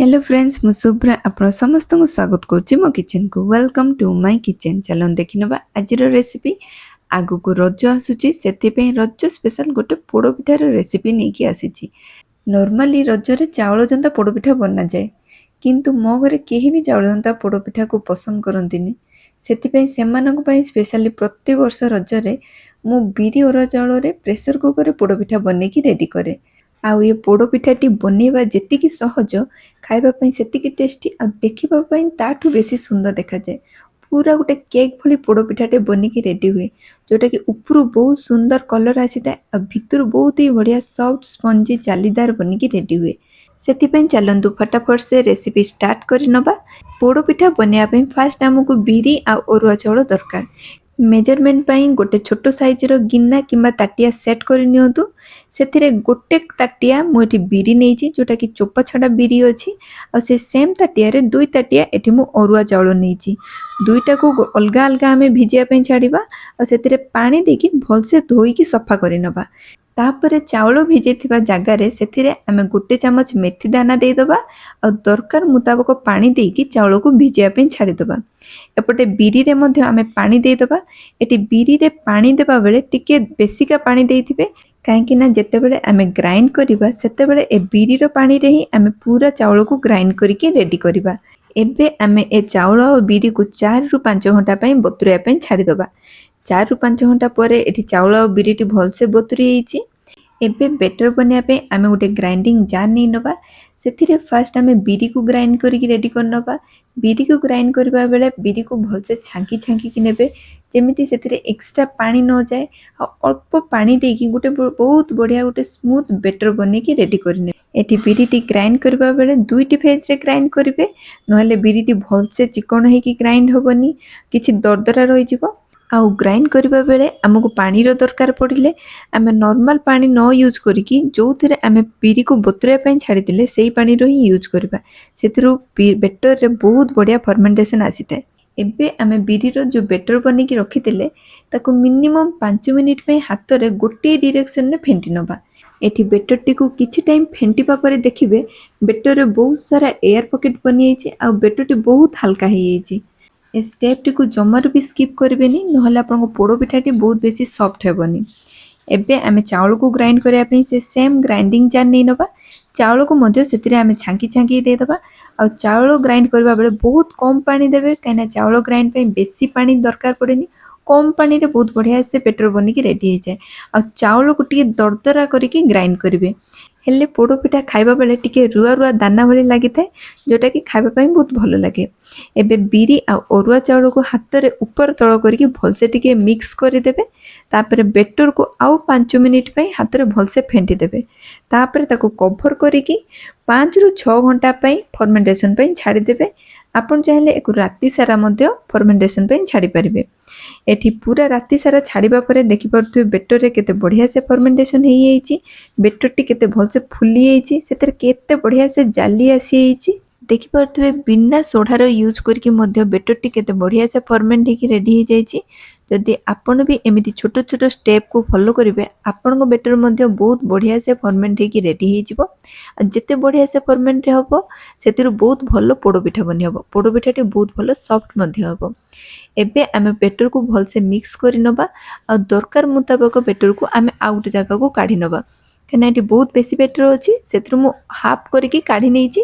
Hello friends, ମୁଁ ଶୁଭ୍ରା ଆପଣ ସମସ୍ତଙ୍କୁ ସ୍ୱାଗତ କରୁଛି ମୋ କିଚେନକୁ। Welcome to my kitchen. ଚାଲନ୍ତୁ ଦେଖିନେବା ଆଜିର ରେସିପି। ଆଗକୁ ରଜ ଆସୁଛି, ସେଥିପାଇଁ ରଜ ସ୍ପେଶାଲ ଗୋଟେ ପୋଡ଼ ପିଠାର ରେସିପି ନେଇକି ଆସିଛି। ନର୍ମାଲି ରଜରେ ଚାଉଳ ଜନ୍ତା ପୋଡ଼ପିଠା ବନାଯାଏ, କିନ୍ତୁ ମୋ ଘରେ କେହି ବି ଚାଉଳ ଜନ୍ତା ପୋଡ଼ପିଠାକୁ ପସନ୍ଦ କରନ୍ତିନି। ସେଥିପାଇଁ ସେମାନଙ୍କ ପାଇଁ ସ୍ପେଶାଲି ପ୍ରତିବର୍ଷ ରଜରେ ମୁଁ ବିରି ଅରୁଆ ଚାଉଳରେ ପ୍ରେସର କୁକରରେ ପୋଡ଼ପିଠା ବନେଇକି ରେଡ଼ି କରେ। ଆଉ ଏ ପୋଡ଼ପିଠାଟି ବନେଇବା ଯେତିକି ସହଜ, ଖାଇବା ପାଇଁ ସେତିକି ଟେଷ୍ଟି ଆଉ ଦେଖିବା ପାଇଁ ତାଠୁ ବେଶୀ ସୁନ୍ଦର ଦେଖାଯାଏ। ପୁରା ଗୋଟେ କେକ୍ ଭଳି ପୋଡ଼ପିଠାଟେ ବନିକି ରେଡ଼ି ହୁଏ, ଯେଉଁଟାକି ଉପରୁ ବହୁତ ସୁନ୍ଦର କଲର୍ ଆସିଥାଏ ଆଉ ଭିତରୁ ବହୁତ ହି ବଢ଼ିଆ ସଫ୍ଟ, ସ୍ପଞ୍ଜି, ଜାଲିଦାର ବନିକି ରେଡ଼ି ହୁଏ। ସେଥିପାଇଁ ଚାଲନ୍ତୁ ଫଟାଫଟ ସେ ରେସିପି ଷ୍ଟାର୍ଟ କରିନେବା। ପୋଡ଼ପିଠା ବନେଇବା ପାଇଁ ଫାଷ୍ଟ ଆମକୁ ବିରି ଆଉ ଅରୁଆ ଚାଉଳ ଦରକାର। ମେଜରମେଣ୍ଟ ପାଇଁ ଗୋଟେ ଛୋଟ ସାଇଜର ଗିନା କିମ୍ବା ତାଟିଆ ସେଟ୍ କରି ନିଅନ୍ତୁ। ସେଥିରେ ଗୋଟେ ତାଟିଆ ମୁଁ ଏଠି ବିରି ନେଇଛି, ଯେଉଁଟାକି ଚୋପା ଛଡ଼ା ବିରି ଅଛି। ଆଉ ସେ ସେମ୍ ତାଟିଆରେ 2 ତାଟିଆ ଏଠି ମୁଁ ଅରୁଆ ଚାଉଳ ନେଇଛି। ଦୁଇଟାକୁ ଅଲଗା ଅଲଗା ଆମେ ଭିଜିବା ପାଇଁ ଛାଡ଼ିବା ଆଉ ସେଥିରେ ପାଣି ଦେଇକି ଭଲସେ ଧୋଇକି ସଫା କରିନେବା। ତାପରେ ଚାଉଳ ଭିଜେଇଥିବା ଜାଗାରେ ସେଥିରେ ଆମେ ଗୋଟେ ଚାମଚ ମେଥି ଦାନା ଦେଇଦେବା ଆଉ ଦରକାର ମୁତାବକ ପାଣି ଦେଇକି ଚାଉଳକୁ ଭିଜିବା ପାଇଁ ଛାଡ଼ିଦେବା। ଏପଟେ ବିରିରେ ମଧ୍ୟ ଆମେ ପାଣି ଦେଇଦେବା। ଏଠି ବିରିରେ ପାଣି ଦେବା ବେଳେ ଟିକେ ବେଶିକା ପାଣି ଦେଇଥିବେ, କାହିଁକି ନା ଯେତେବେଳେ ଆମେ ଗ୍ରାଇଣ୍ଡ କରିବା, ସେତେବେଳେ ଏ ବିରିର ପାଣିରେ ହିଁ ଆମେ ପୁରା ଚାଉଳକୁ ଗ୍ରାଇଣ୍ଡ କରିକି ରେଡ଼ି କରିବା। ଏବେ ଆମେ ଏ ଚାଉଳ ଆଉ ବିରିକୁ 4ରୁ 5 ଘଣ୍ଟା ପାଇଁ ବତୁରାଇବା ପାଇଁ ଛାଡ଼ିଦେବା। 4ରୁ 5 ଘଣ୍ଟା ପରେ ଏଠି ଚାଉଳ ଆଉ ବିରିଟି ଭଲସେ ବତୁରି ଯାଇଛି। ଏବେ ବେଟର ବନେଇବା ପାଇଁ ଆମେ ଗୋଟେ ଗ୍ରାଇଣ୍ଡିଙ୍ଗ ଜାର୍ ନେଇ ନେବା। ସେଥିରେ ଫାଷ୍ଟ ଆମେ ବିରିକୁ ଗ୍ରାଇଣ୍ଡ କରିକି ରେଡ଼ି କରିନେବା। ବିରିକୁ ଗ୍ରାଇଣ୍ଡ କରିବା ବେଳେ ବିରିକୁ ଭଲସେ ଛାଙ୍କି ଛାଙ୍କିକି ନେବେ, ଯେମିତି ସେଥିରେ ଏକ୍ସଟ୍ରା ପାଣି ନଯାଏ। ଆଉ ଅଳ୍ପ ପାଣି ଦେଇକି ଗୋଟେ ବହୁତ ବଢ଼ିଆ ଗୋଟେ ସ୍ମୁଥ୍ ବେଟର ବନେଇକି ରେଡ଼ି କରିନେବେ। ଏଠି ବିରିଟି ଗ୍ରାଇଣ୍ଡ କରିବା ବେଳେ ଦୁଇଟି ଫେଜ୍ରେ ଗ୍ରାଇଣ୍ଡ କରିବେ, ନହେଲେ ବିରିଟି ଭଲସେ ଚିକଣ ହେଇକି ଗ୍ରାଇଣ୍ଡ ହେବନି, କିଛି ଦରଦରା ରହିଯିବ। ଆଉ ଗ୍ରାଇଣ୍ଡ କରିବା ବେଳେ ଆମକୁ ପାଣିର ଦରକାର ପଡ଼ିଲେ ଆମେ ନର୍ମାଲ ପାଣି ନ ୟୁଜ୍ କରିକି ଯେଉଁଥିରେ ଆମେ ବିରିକୁ ବତୁରାଇବା ପାଇଁ ଛାଡ଼ିଥିଲେ, ସେଇ ପାଣିର ହିଁ ୟୁଜ୍ କରିବା। ସେଥିରୁ ବେଟରରେ ବହୁତ ବଢ଼ିଆ ଫର୍ମେଣ୍ଟେସନ୍ ଆସିଥାଏ। ଏବେ ଆମେ ବିରିର ଯେଉଁ ବେଟର ବନେଇକି ରଖିଥିଲେ, ତାକୁ ମିନିମମ୍ 5 ମିନିଟ୍ ପାଇଁ ହାତରେ ଗୋଟିଏ ଡିରେକ୍ସନରେ ଫେଣ୍ଟି ନେବା। ଏଠି ବେଟରଟିକୁ କିଛି ଟାଇମ୍ ଫେଣ୍ଟିବା ପରେ ଦେଖିବେ, ବେଟରରେ ବହୁତ ସାରା ଏୟାର ପକେଟ୍ ବନିଯାଇଛି ଆଉ ବେଟରଟି ବହୁତ ହାଲକା ହେଇଯାଇଛି। ଏ ଷ୍ଟେପ୍ଟିକୁ ଜମାରୁ ବି ସ୍କିପ୍ କରିବେନି, ନହେଲେ ଆପଣଙ୍କ ପୋଡ଼ ପିଠାଟି ବହୁତ ବେଶୀ ସଫ୍ଟ ହେବନି। ଏବେ ଆମେ ଚାଉଳକୁ ଗ୍ରାଇଣ୍ଡ କରିବା ପାଇଁ ସେ ସେମ୍ ଗ୍ରାଇଣ୍ଡିଙ୍ଗ ଜାର୍ ନେଇ ନେବା। ଚାଉଳକୁ ମଧ୍ୟ ସେଥିରେ ଆମେ ଛାଙ୍କି ଛାଙ୍କି ଦେଇଦେବା। ଆଉ ଚାଉଳ ଗ୍ରାଇଣ୍ଡ କରିବା ବେଳେ ବହୁତ କମ୍ ପାଣି ଦେବେ, କାହିଁକିନା ଚାଉଳ ଗ୍ରାଇଣ୍ଡ ପାଇଁ ବେଶୀ ପାଣି ଦରକାର ପଡ଼େନି। କମ୍ ପାଣିରେ ବହୁତ ବଢ଼ିଆ ସେ ବେଟର ବନିକି ରେଡ଼ି ହେଇଯାଏ। ଆଉ ଚାଉଳକୁ ଟିକେ ଦରଦରା କରିକି ଗ୍ରାଇଣ୍ଡ କରିବେ ହେଲେ ପୋଡ଼ ପିଠା ଖାଇବା ବେଳେ ଟିକେ ରୁଆ ରୁଆ ଦାନା ଭଳି ଲାଗିଥାଏ, ଯେଉଁଟାକି ଖାଇବା ପାଇଁ ବହୁତ ଭଲ ଲାଗେ। ଏବେ ବିରି ଆଉ ଅରୁଆ ଚାଉଳକୁ ହାତରେ ଉପର ତଳ କରିକି ଭଲସେ ଟିକେ ମିକ୍ସ କରିଦେବେ। ତାପରେ ବେଟରକୁ ଆଉ 5 ମିନିଟ୍ ପାଇଁ ହାତରେ ଭଲସେ ଫେଣ୍ଟି ଦେବେ। ତାପରେ ତାକୁ କଭର କରିକି 5ରୁ 6 ଘଣ୍ଟା ପାଇଁ ଫର୍ମେଣ୍ଟେସନ୍ ପାଇଁ ଛାଡ଼ିଦେବେ। ଆପଣ ଚାହିଁଲେ ଏକୁ ରାତି ସାରା ମଧ୍ୟ ଫର୍ମେଣ୍ଟେସନ୍ ପାଇଁ ଛାଡ଼ିପାରିବେ। ଏଠି ପୁରା ରାତି ସାରା ଛାଡ଼ିବା ପରେ ଦେଖିପାରୁଥିବେ, ବେଟରରେ କେତେ ବଢ଼ିଆ ସେ ଫର୍ମେଣ୍ଟେସନ୍ ହେଇଯାଇଛି। ବେଟରଟି କେତେ ଭଲସେ ଫୁଲି ଯାଇଛି, ସେଥିରେ କେତେ ବଢ଼ିଆ ସେ ଜାଲି ଆସିଯାଇଛି। ଦେଖିପାରୁଥିବେ, ବିନା ସୋଢ଼ାର ୟୁଜ୍ କରିକି ମଧ୍ୟ ବେଟରଟି କେତେ ବଢ଼ିଆ ସେ ଫର୍ମେଣ୍ଟ ହେଇକି ରେଡ଼ି ହେଇଯାଇଛି। ଯଦି ଆପଣ ବି ଏମିତି ଛୋଟ ଛୋଟ ଷ୍ଟେପ୍କୁ ଫଲୋ କରିବେ, ଆପଣଙ୍କ ବେଟର ମଧ୍ୟ ବହୁତ ବଢ଼ିଆ ସେ ଫର୍ମେଣ୍ଟ ହେଇକି ରେଡ଼ି ହେଇଯିବ। ଆଉ ଯେତେ ବଢ଼ିଆ ସେ ଫର୍ମେଣ୍ଟ ହେବ, ସେଥିରୁ ବହୁତ ଭଲ ପୋଡ଼ପିଠା ବନି ହେବ। ପୋଡ଼ପିଠାଟି ବହୁତ ଭଲ ସଫ୍ଟ ମଧ୍ୟ ହେବ। ଏବେ ଆମେ ବେଟରକୁ ଭଲସେ ମିକ୍ସ କରିନେବା ଆଉ ଦରକାର ମୁତାବକ ବେଟରକୁ ଆମେ ଆଉ ଗୋଟେ ଜାଗାକୁ କାଢ଼ି ନେବା, କାହିଁକିନା ଏଠି ବହୁତ ବେଶୀ ବେଟର ଅଛି। ସେଥିରୁ ମୁଁ ହାଫ୍ କରିକି କାଢ଼ି ନେଇଛି।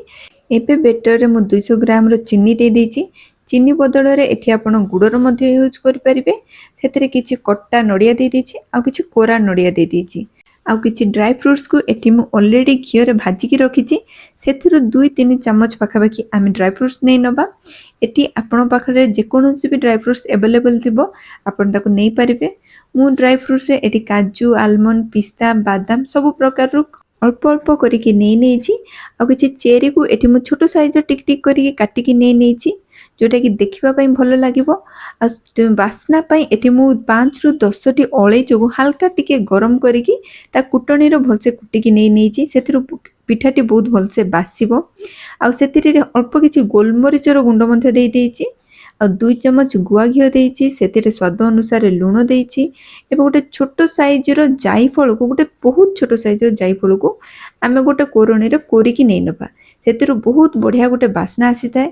ଏବେ ବେଟରରେ ମୁଁ 200 ଗ୍ରାମର ଚିନି ଦେଇଦେଇଛି। ଚିନି ବଦଳରେ ଏଠି ଆପଣ ଗୁଡ଼ର ମଧ୍ୟ ୟୁଜ୍ କରିପାରିବେ। ସେଥିରେ କିଛି କଟା ନଡ଼ିଆ ଦେଇଦେଇଛି ଆଉ କିଛି କୋରା ନଡ଼ିଆ ଦେଇଦେଇଛି। ଆଉ କିଛି ଡ୍ରାଏ ଫ୍ରୁଟ୍ସକୁ ଏଠି ମୁଁ ଅଲରେଡ଼ି ଘିଅରେ ଭାଜିକି ରଖିଛି। ସେଥିରୁ 2-3 ଚାମଚ ପାଖାପାଖି ଆମେ ଡ୍ରାଏ ଫ୍ରୁଟ୍ସ ନେଇ ନେବା। ଏଠି ଆପଣଙ୍କ ପାଖରେ ଯେକୌଣସି ବି ଡ୍ରାଏ ଫ୍ରୁଟ୍ସ ଆଭେଲେବଲ୍ ଥିବ, ଆପଣ ତାକୁ ନେଇପାରିବେ। ମୁଁ ଡ୍ରାଏ ଫ୍ରୁଟ୍ସରେ ଏଠି କାଜୁ, ଆଲମଣ୍ଡ, ପିସ୍ତା, ବାଦାମ ସବୁ ପ୍ରକାରରୁ ଅଳ୍ପ ଅଳ୍ପ କରିକି ନେଇ ନେଇଛି। ଆଉ କିଛି ଚେରିକୁ ଏଠି ମୁଁ ଛୋଟ ସାଇଜର ଟିକ୍ ଟିକ୍ କରିକି କାଟିକି ନେଇ ନେଇଛି, ଯେଉଁଟାକି ଦେଖିବା ପାଇଁ ଭଲ ଲାଗିବ। ଆଉ ବାସ୍ନା ପାଇଁ ଏଠି ମୁଁ 5ରୁ 10ଟି ଅଳେଇଚକୁ ହାଲକା ଟିକେ ଗରମ କରିକି ତା କୁଟଣିର ଭଲସେ କୁଟିକି ନେଇ ନେଇଛି। ସେଥିରୁ ପିଠାଟି ବହୁତ ଭଲସେ ବାସିବ। ଆଉ ସେଥିରେ ଅଳ୍ପ କିଛି ଗୋଲମରିଚର ଗୁଣ୍ଡ ମଧ୍ୟ ଦେଇ ଦେଇଛି। ଆଉ 2 ଚାମଚ ଗୁଆ ଘିଅ ଦେଇଛି। ସେଥିରେ ସ୍ୱାଦ ଅନୁସାରେ ଲୁଣ ଦେଇଛି ଏବଂ ଗୋଟେ ଛୋଟ ସାଇଜ୍ର ଜାଇଫଳକୁ, ଗୋଟେ ବହୁତ ଛୋଟ ସାଇଜ୍ର ଜାଇଫଳକୁ ଆମେ ଗୋଟେ କୋରଣୀରେ କୋରିକି ନେଇନେବା। ସେଥିରୁ ବହୁତ ବଢ଼ିଆ ଗୋଟେ ବାସ୍ନା ଆସିଥାଏ।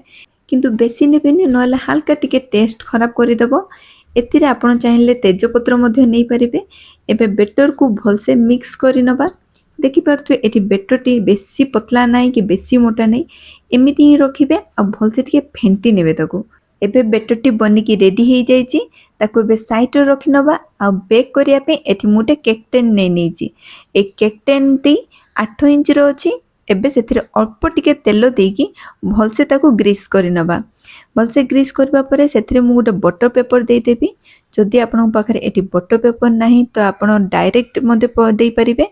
କିନ୍ତୁ ବେଶୀ ନେବେନି, ନହେଲେ ହାଲକା ଟିକେ ଟେଷ୍ଟ ଖରାପ କରିଦେବ। ଏଥିରେ ଆପଣ ଚାହିଁଲେ ତେଜପତ୍ର ମଧ୍ୟ ନେଇପାରିବେ। ଏବେ ବେଟରକୁ ଭଲସେ ମିକ୍ସ କରିନେବା। ଦେଖିପାରୁଥିବେ, ଏଠି ବେଟରଟି ବେଶୀ ପତଲା ନାହିଁ କି ବେଶୀ ମୋଟା ନାହିଁ। ଏମିତି ହିଁ ରଖିବେ ଆଉ ଭଲସେ ଟିକେ ଫେଣ୍ଟି ନେବେ ତାକୁ। ଏବେ ବେଟରଟି ବନିକି ରେଡ଼ି ହେଇଯାଇଛି। ତାକୁ ଏବେ ସାଇଡ଼ରେ ରଖିନେବା। ଆଉ ବେକ୍ କରିବା ପାଇଁ ଏଠି ମୁଁ ଗୋଟେ କେକ୍ ଟିନ୍ ନେଇ ନେଇଛି। ଏ କେକ୍ ଟିନ୍ଟି 8 ଇଞ୍ଚର ଅଛି। ଏବେ ସେଥିରେ ଅଳ୍ପ ଟିକେ ତେଲ ଦେଇକି ଭଲସେ ତାକୁ ଗ୍ରୀସ୍ କରିନେବା। ଭଲସେ ଗ୍ରୀସ୍ କରିବା ପରେ ସେଥିରେ ମୁଁ ଗୋଟେ ବଟର ପେପର ଦେଇଦେବି। ଯଦି ଆପଣଙ୍କ ପାଖରେ ଏଠି ବଟର ପେପର ନାହିଁ, ତ ଆପଣ ଡାଇରେକ୍ଟ ମଧ୍ୟ ଦେଇପାରିବେ,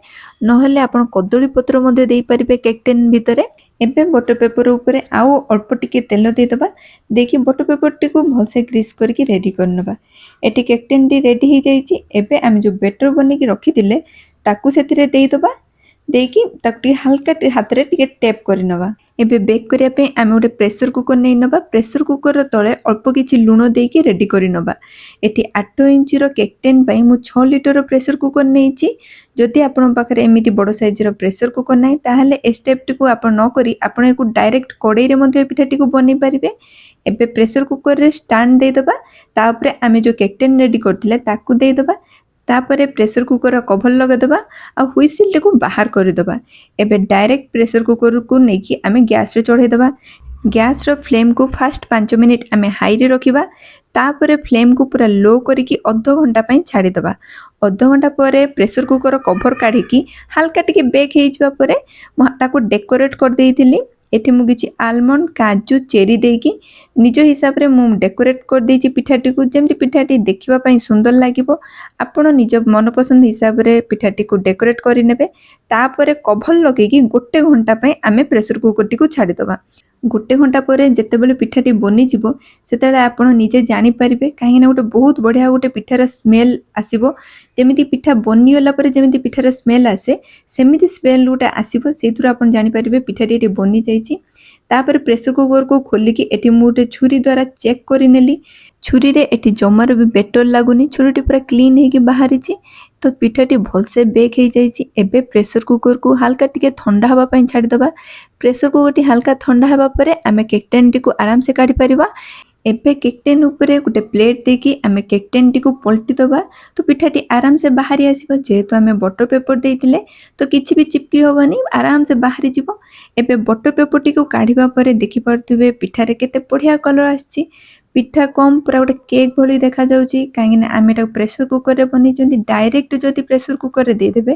ନହେଲେ ଆପଣ କଦଳୀ ପତ୍ର ମଧ୍ୟ ଦେଇପାରିବେ କେକ୍ ଟିନ୍ ଭିତରେ। ଏବେ ବଟର ପେପର ଉପରେ ଆଉ ଅଳ୍ପ ଟିକେ ତେଲ ଦେଇଦେବା। ଦେଇକି ବଟର ପେପରଟିକୁ ଭଲସେ ଗ୍ରୀସ୍ କରିକି ରେଡ଼ି କରିନେବା। ଏଠି କେକ୍ ଟିନ୍ଟି ରେଡ଼ି ହେଇଯାଇଛି। ଏବେ ଆମେ ଯେଉଁ ବେଟର ବନେଇକି ରଖିଥିଲେ, ତାକୁ ସେଥିରେ ଦେଇଦେବା। ଦେଇକି ତାକୁ ଟିକେ ହାଲକା ହାତରେ ଟିକେ ଟେପ୍ କରିନେବା। ଏବେ ବେକ୍ କରିବା ପାଇଁ ଆମେ ଗୋଟେ ପ୍ରେସର କୁକର ନେଇ ନେବା। ପ୍ରେସର କୁକରର ତଳେ ଅଳ୍ପ କିଛି ଲୁଣ ଦେଇକି ରେଡ଼ି କରିନେବା। ଏଠି 8 ଇଞ୍ଚର କେକ୍ ଟିନ୍ ପାଇଁ ମୁଁ 6 ଲିଟର ପ୍ରେସର କୁକର ନେଇଛି। ଯଦି ଆପଣଙ୍କ ପାଖରେ ଏମିତି ବଡ଼ ସାଇଜ୍ର ପ୍ରେସର କୁକର ନାହିଁ, ତାହେଲେ ଏ ଷ୍ଟେପ୍ଟିକୁ ଆପଣ ନ କରି ଆପଣ ଏହାକୁ ଡାଇରେକ୍ଟ କଡ଼େଇରେ ମଧ୍ୟ ଏ ପିଠାଟିକୁ ବନେଇ ପାରିବେ। ଏବେ ପ୍ରେସର କୁକରରେ ଷ୍ଟାଣ୍ଡ ଦେଇଦେବା। ତାପରେ ଆମେ ଯେଉଁ କେକ୍ ଟିନ୍ ରେଡ଼ି କରିଥିଲେ, ତାକୁ ଦେଇଦେବା। ତାପରେ ପ୍ରେସର କୁକର କଭର ଲଗାଇଦେବା ଆଉ ହୁଇସିଲଟିକୁ ବାହାର କରିଦେବା। ଏବେ ଡାଇରେକ୍ଟ ପ୍ରେସର କୁକରକୁ ନେଇକି ଆମେ ଗ୍ୟାସରେ ଚଢ଼େଇଦେବା। ଗ୍ୟାସର ଫ୍ଲେମ୍କୁ ଫାଷ୍ଟ 5 ମିନିଟ୍ ଆମେ ହାଇରେ ରଖିବା। ତାପରେ ଫ୍ଲେମ୍କୁ ପୁରା ଲୋ କରିକି ଅଧଘଣ୍ଟା ପାଇଁ ଛାଡ଼ିଦେବା। ଅଧଘଣ୍ଟା ପରେ ପ୍ରେସର କୁକର କଭର କାଢ଼ିକି ହାଲକା ଟିକେ ବେକ୍ ହେଇଯିବା ପରେ ମୁଁ ତାକୁ ଡେକୋରେଟ୍ କରିଦେଇଥିଲି। ଏଠି ମୁଁ କିଛି ଆଲମଣ୍ଡ, କାଜୁ, ଚେରି ଦେଇକି ନିଜ ହିସାବରେ ମୁଁ ଡେକୋରେଟ୍ କରିଦେଇଛି ପିଠାଟିକୁ, ଯେମିତି ପିଠାଟି ଦେଖିବା ପାଇଁ ସୁନ୍ଦର ଲାଗିବ। ଆପଣ ନିଜ ମନପସନ୍ଦ ହିସାବରେ ପିଠାଟିକୁ ଡେକୋରେଟ୍ କରିନେବେ। ତାପରେ କଭର ଲଗେଇକି ଗୋଟେ ଘଣ୍ଟା ପାଇଁ ଆମେ ପ୍ରେସର କୁକରଟିକୁ ଛାଡ଼ିଦେବା। ଗୋଟେ ଘଣ୍ଟା ପରେ ଯେତେବେଳେ ପିଠାଟି ବନିଯିବ, ସେତେବେଳେ ଆପଣ ନିଜେ ଜାଣିପାରିବେ, କାହିଁକିନା ଗୋଟେ ବହୁତ ବଢ଼ିଆ ଗୋଟେ ପିଠାର ସ୍ମେଲ୍ ଆସିବ। ଯେମିତି ପିଠା ବନିଗଲା ପରେ ଯେମିତି ପିଠାର ସ୍ମେଲ୍ ଆସେ, ସେମିତି ସ୍ମେଲ୍ ଗୋଟେ ଆସିବ। ସେଇଥିରୁ ଆପଣ ଜାଣିପାରିବେ ପିଠାଟି ଏଠି ବନିଯାଇଛି। ତାପରେ ପ୍ରେସର କୁକରକୁ ଖୋଲିକି ଏଠି ମୁଁ ଗୋଟେ ଛୁରୀ ଦ୍ୱାରା ଚେକ୍ କରିନେଲି। ଛୁରୀରେ ଏଠି ଜମାରୁ ବି ବେଟର ଲାଗୁନି। ଛୁରୀଟି ପୁରା କ୍ଲିନ୍ ହେଇକି ବାହାରିଛି, ତ ପିଠାଟି ଭଲସେ ବେକ୍ ହେଇଯାଇଛି। ଏବେ ପ୍ରେସର କୁକରକୁ ହାଲକା ଟିକେ ଥଣ୍ଡା ହେବା ପାଇଁ ଛାଡ଼ିଦେବା। ପ୍ରେସର କୁକରଟି ହାଲକା ଥଣ୍ଡା ହେବା ପରେ ଆମେ କେକ୍ ଟିନ୍ଟିକୁ ଆରାମସେ କାଢ଼ିପାରିବା। ଏବେ କେକ୍ ଟିନ୍ ଉପରେ ଗୋଟେ ପ୍ଲେଟ୍ ଦେଇକି ଆମେ କେକ୍ ଟିନ୍ଟିକୁ ପଲଟି ଦେବା, ତ ପିଠାଟି ଆରାମସେ ବାହାରି ଆସିବ। ଯେହେତୁ ଆମେ ବଟର ପେପର ଦେଇଥିଲେ, ତ କିଛି ବି ଚିପକି ହେବନି, ଆରାମସେ ବାହାରିଯିବ। ଏବେ ବଟର ପେପରଟିକୁ କାଢ଼ିବା ପରେ ଦେଖିପାରୁଥିବେ, ପିଠାରେ କେତେ ବଢ଼ିଆ କଲର୍ ଆସିଛି। ପିଠା କମ୍, ପୁରା ଗୋଟେ କେକ୍ ଭଳି ଦେଖାଯାଉଛି, କାହିଁକିନା ଆମେ ଏଟାକୁ ପ୍ରେସର କୁକରରେ ବନେଇଛନ୍ତି। ଡାଇରେକ୍ଟ ଯଦି ପ୍ରେସର କୁକରରେ ଦେଇଦେବେ,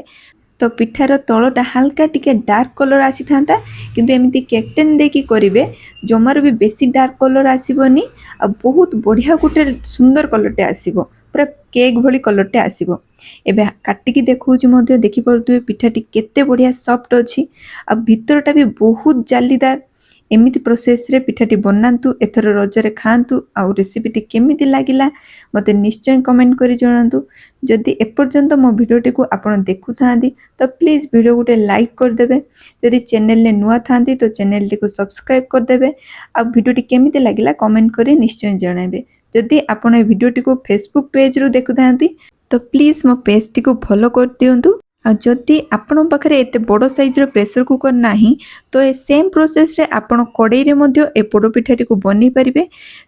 ତ ପିଠାର ତଳଟା ହାଲକା ଟିକେ ଡାର୍କ କଲର୍ ଆସିଥାନ୍ତା। କିନ୍ତୁ ଏମିତି କେକ୍ ଟିନ୍ ଦେଇକି କରିବେ, ଜମାରୁ ବି ବେଶୀ ଡାର୍କ କଲର୍ ଆସିବନି ଆଉ ବହୁତ ବଢ଼ିଆ ଗୋଟେ ସୁନ୍ଦର କଲର୍ଟେ ଆସିବ, ପୁରା କେକ୍ ଭଳି କଲର୍ଟେ ଆସିବ। ଏବେ କାଟିକି ଦେଖାଉଛି ମଧ୍ୟ। ଦେଖିପାରୁଥିବେ, ପିଠାଟି କେତେ ବଢ଼ିଆ ସଫ୍ଟ ଅଛି ଆଉ ଭିତରଟା ବି ବହୁତ ଜାଲିଦାର। ଏମିତି ପ୍ରୋସେସ୍ରେ ପିଠାଟି ବନାନ୍ତୁ, ଏଥର ରଜରେ ଖାଆନ୍ତୁ ଆଉ ରେସିପିଟି କେମିତି ଲାଗିଲା ମୋତେ ନିଶ୍ଚୟ କମେଣ୍ଟ କରି ଜଣାନ୍ତୁ। ଯଦି ଏପର୍ଯ୍ୟନ୍ତ ମୋ ଭିଡ଼ିଓଟିକୁ ଆପଣ ଦେଖୁଥାନ୍ତି, ତ ପ୍ଲିଜ୍ ଭିଡ଼ିଓ ଗୋଟେ ଲାଇକ୍ କରିଦେବେ। ଯଦି ଚ୍ୟାନେଲରେ ନୂଆ ଥାନ୍ତି, ତ ଚ୍ୟାନେଲଟିକୁ ସବସ୍କ୍ରାଇବ୍ କରିଦେବେ ଆଉ ଭିଡ଼ିଓଟି କେମିତି ଲାଗିଲା କମେଣ୍ଟ କରି ନିଶ୍ଚୟ ଜଣାଇବେ। ଯଦି ଆପଣ ଏ ଭିଡ଼ିଓଟିକୁ ଫେସବୁକ୍ ପେଜ୍ରୁ ଦେଖୁଥାନ୍ତି, ତ ପ୍ଲିଜ୍ ମୋ ପେଜ୍ଟିକୁ ଫଲୋ କରିଦିଅନ୍ତୁ। ଆଉ ଯଦି ଆପଣଙ୍କ ପାଖରେ ଏତେ ବଡ଼ ସାଇଜ୍ର ପ୍ରେସର କୁକର ନାହିଁ, ତ ଏ ସେମ୍ ପ୍ରୋସେସ୍ରେ ଆପଣ କଡ଼େଇରେ ମଧ୍ୟ ଏ ପୋଡ଼ ପିଠାଟିକୁ ବନେଇ ପାରିବେ।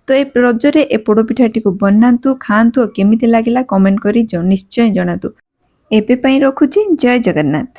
ତ ଏ ରଜରେ ଏ ପୋଡ଼ ପିଠାଟିକୁ ବନାନ୍ତୁ, ଖାଆନ୍ତୁ ଆଉ କେମିତି ଲାଗିଲା କମେଣ୍ଟ କରି ନିଶ୍ଚୟ ଜଣାନ୍ତୁ। ଏବେ ପାଇଁ ରଖୁଛି। ଜୟ ଜଗନ୍ନାଥ।